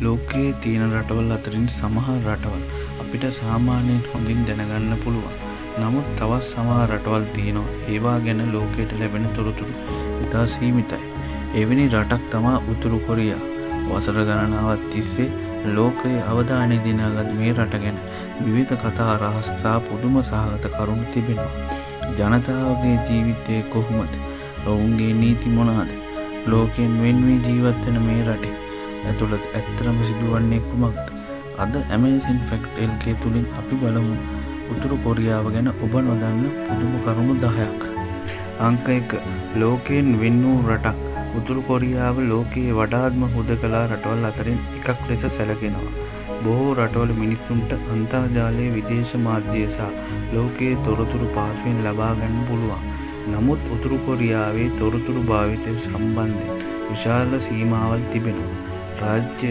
ලෝකයේ තියෙන රටවල් අතරින් සමහර රටවල් අපිට සාමාන්‍යයෙන් හොඳින් දැනගන්න පුළුවන්. නමුත් තවත් සමහර රටවල් තියෙනවා ඒවා ගැන ලෝකයට ලැබෙන තොරතුරු ඉතා සීමිතයි. එවැනි රටක් තමා උතුරු කොරියාව. වසර ගණනාවක් තිස්සේ ලෝකයේ අවධානය දිනාගත් මේ රට ගැන විවිධ කතා රහස් සහ පුදුම සහගත කරුණු තිබෙනවා. ජනතාවගේ ජීවිතය කොහොමද? ඔවුන්ගේ නීති මොනවාද? ලෝකයෙන් වෙන් වී ජීවත් වෙන මේ රටේ ඇතුළත ඇත්තටම සිදුවන්නේ කුමක්ද? අද Amazing Fact LK තුලින් අපි බලමු උතුරු කොරියාව ගැන ඔබ නොදන්න පුදුම කරුණු 10ක්. අංක 1. ලෝකයෙන් වෙන් වූ රටක්. උතුරු කොරියාව ලෝකයේ වඩාත්ම හුදකලා රටවල් අතරින් එකක් ලෙස සැලකෙනවා. බොහෝ රටවල මිනිසුන්ට අන්තර්ජාලයේ විදේශ මාධ්‍ය සහ ලෝකයේ තොරතුරු පහසුවෙන් ලබා ගන්න පුළුවන්. නමුත් උතුරු කොරියාවේ තොරතුරු භාවිතය සම්බන්ධයෙන් විශාල සීමාවල් තිබෙනවා. රාජ්‍ය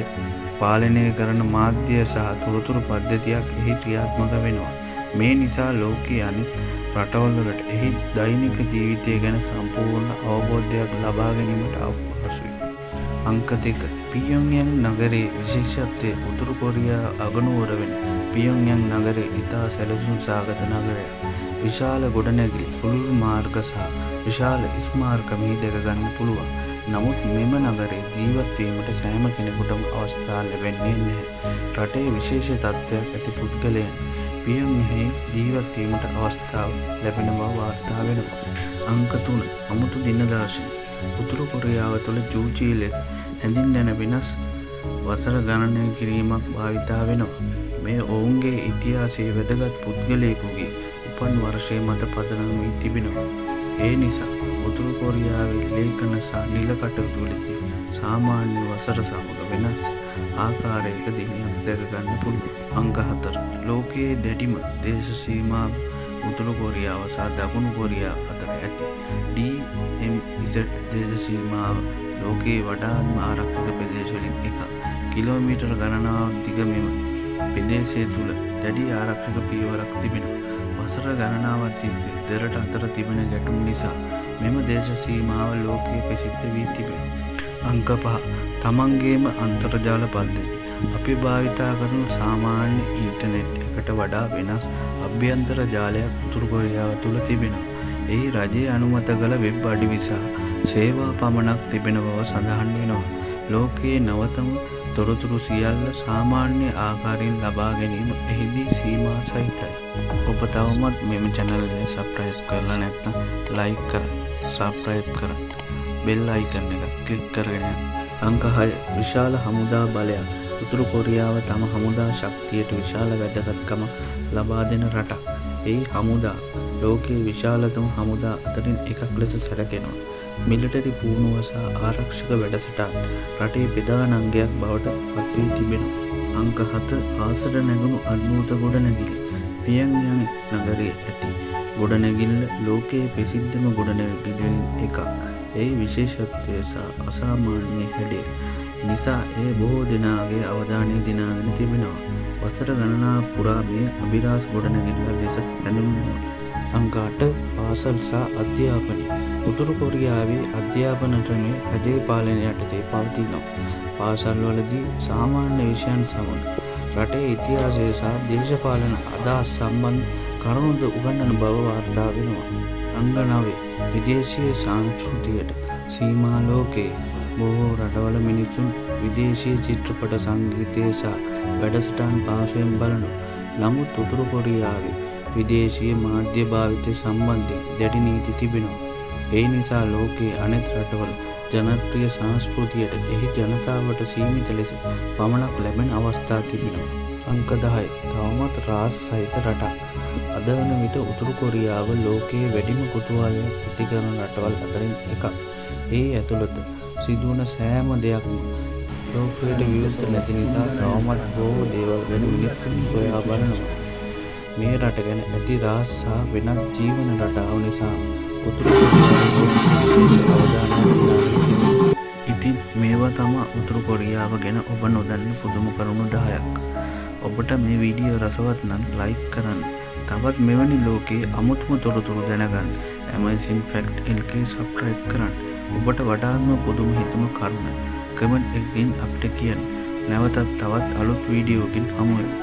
පාලනය කරන මාධ්‍ය සහ තොරතුරු පද්ධතියක් එහි ක්‍රියාත්මක වෙනවා. මේ නිසා ලෝකයේ අනෙක් රටවල් වලට එහි දෛනික ජීවිතය ගැන සම්පූර්ණ අවබෝධයක් ලබා ගැනීමට අපහසුයි. අංක 2. පියොන්යැං නගරයේ විශේෂත්වය. උතුරු කොරියාව අගනුවර වෙන පියොන්යැං නගරය ඉතා සැලසුම් සහගත නගරයක්. විශාල ගොඩනැගිලි, පුළුල් මාර්ග සහ විශාල ස්මාරක මෙහි දැක ගන්න පුළුවන්. නමුත් මෙම නගරයේ ජීවත් වීමට සෑම කෙනෙකුටම අවස්ථාව ලැබෙන්නේ නැහැ. රටේ විශේෂ තත්ත්වයක් ඇති පුද්ගලයන් පියොන්යැං ජීවත් වීමට අවස්ථාව ලැබෙන බව වාර්තා වෙනවා. අංක 3. අමුතු දින දර්ශනය. උතුරු කොරියාව තුළ ජූචි ලෙස හැඳින්වෙන වෙනස් වසර ගණනය කිරීමක් භාවිතා වෙනවා. මෙය ඔවුන්ගේ ඉතිහාසයේ වැදගත් පුද්ගලයෙකුගේ උපන් වර්ෂය මත පදනම් වී තිබෙනවා. ඒ නිසා උතුරු කොරියාවේ ලේඛන සහ නිල කටයුතු වලදී සාමාන්‍ය වසර සමග වෙනස් ආකාරයක දිනයක් දැක ගන්න පුළුවන්. අංක 4. ලෝකයේ දැඩිම දේශ සීමාව. උතුරු කොරියාව සහ දකුණු කොරියාව අතර ඇති DMZ දේශ සීමාව ලෝකයේ වඩාත්ම ආරක්ෂක ප්‍රදේශ වලින් එකක්. කිලෝමීටර ගණනාවක් දිග මෙම ප්‍රදේශය තුළ දැඩි ආරක්ෂක පියවරක් තිබෙනවා. වසර ගණනාවක් තිස්සේ දෙරට අතර තිබෙන ගැටුම් නිසා මෙම දේශ සීමාව ලෝකයේ ප්‍රසිද්ධ වී තිබෙනවා. අංක 5. තමන්ගේම අන්තර්ජාල පද්ධතිය. අපි භාවිතා කරන සාමාන්‍ය ඉන්ටර්නෙට් එකට වඩා වෙනස් අභ්‍යන්තර ජාලයක් උතුරු කොරියාව තුළ තිබෙනවා. එහි රජය අනුමත කළ වෙබ් අඩවි සහ සේවා පමණක් තිබෙන බව සඳහන් වෙනවා. ලෝකයේ නවතම තොරතුරු සියල්ල සාමාන්‍ය ආකාරයෙන් ලබා ගැනීම එහිදී සීමා සහිතයි. ඔබ තවමත් මෙම චැනල් එක සබ්ස්ක්‍රයිබ් කරලා නැත්නම් ලයික් කරන්න, සබ්ස්ක්‍රයිබ් කරන්න, බෙල් අයිකන් එක ක්ලික් කරගෙන යන්න. අංක 6. විශාල හමුදා බලයක්. උතුරු කොරියාව තම හමුදා ශක්තියට විශාල වැදගත්කමක් ලබා දෙන රටක්. එහි හමුදා ලෝකයේ විශාලතම හමුදා අතරින් එකක් ලෙස සැලකෙනවා. මිලිටරි පුහුණුව සහ ආරක්ෂක වැඩසටහන් රටේ ප්‍රධාන අංගයක් බවට පත්වී තිබෙනවා. අංක 7. අහසට නැගුණු අද්භූත ගොඩනැගිලි. පියොන්යැං නගරයේ ඇති ගොඩනැගිල්ල ලෝකයේ ප්‍රසිද්ධම ගොඩනැගිලි වලින් එකක්. එහි විශේෂත්වය සහ අසාමාන්‍ය හැඩය නිසා එය බොහෝ දෙනාගේ අවධානය දිනාගෙන තිබෙනවා. වසර ගණනාවක් පුරා මෙය අභිරහස් ගොඩනැගිල්ල ලෙස හැඳින්වෙනවා. අංක 8. පාසල් සහ අධ්‍යාපනය. උතුරු කොරියාවේ අධ්‍යාපන ක්‍රමය රජයේ පාලනය යටතේ පවතිනවා. පාසල්වලදී සාමාන්‍ය විෂයන් සමග රටේ ඉතිහාසය සහ දේශපාලන අදහස් සම්බන්ධ කරුණුද උගන්වන බව වාර්තා වෙනවා. අංක 9. විදේශීය සංස්කෘතියට සීමා. ලෝකයේ බොහෝ රටවල මිනිසුන් විදේශීය චිත්‍රපට, සංගීතය සහ වැඩසටහන් පහසුවෙන් බලනවා. නමුත් උතුරු කොරියාවේ විදේශීය මාධ්‍ය භාවිතය සම්බන්ධයෙන් දැඩි නීති තිබෙනවා. ඒ නිසා ලෝකයේ අනෙත් රටවල ජනප්‍රිය සංස්කෘතියට එහි ජනතාවට සීමිත ලෙස පමණක් ලැබෙන අවස්ථා තිබෙනවා. අංක 10. තවමත් රහස් සහිත රටක්. අද වන විට උතුරු කොරියාව ලෝකයේ වැඩිම කුතුහලයක් ඇති කරන රටවල් අතරින් එකක්. ඒ ඇතුළත සිදුවන සෑම දෙයක්ම ලෝකයට විවෘත නැති නිසා තවමත් බොහෝ දේවල් ගැන මිනිසුන් සොයා බලනවා. මේ රට ගැන ඇති රහස් සහ වෙනස් ජීවන රටාව නිසා උතුරු කොරියාව ලෝකයේ විශේෂ අවධානයක් දිනාගෙන තිබෙනවා. ඉතින් මේවා තමා උතුරු කොරියාව ගැන ඔබ නොදන්න පුදුම කරුණු 10ක්. ඔබට මේ වීඩියෝ රසවත් නම් ලයික් කරන්න. තවත් මෙවැනි ලෝකයේ අමුතුම තොරතුරු දැනගන්න Amazing Fact LK subscribe කරන්න. ඔබට වඩාත්ම පුදුම හිතුණු කරුණ කමෙන්ට් එකකින් අපිට කියන්න. නැවතත් තවත් අලුත් වීඩියෝවකින් හමු වෙමු.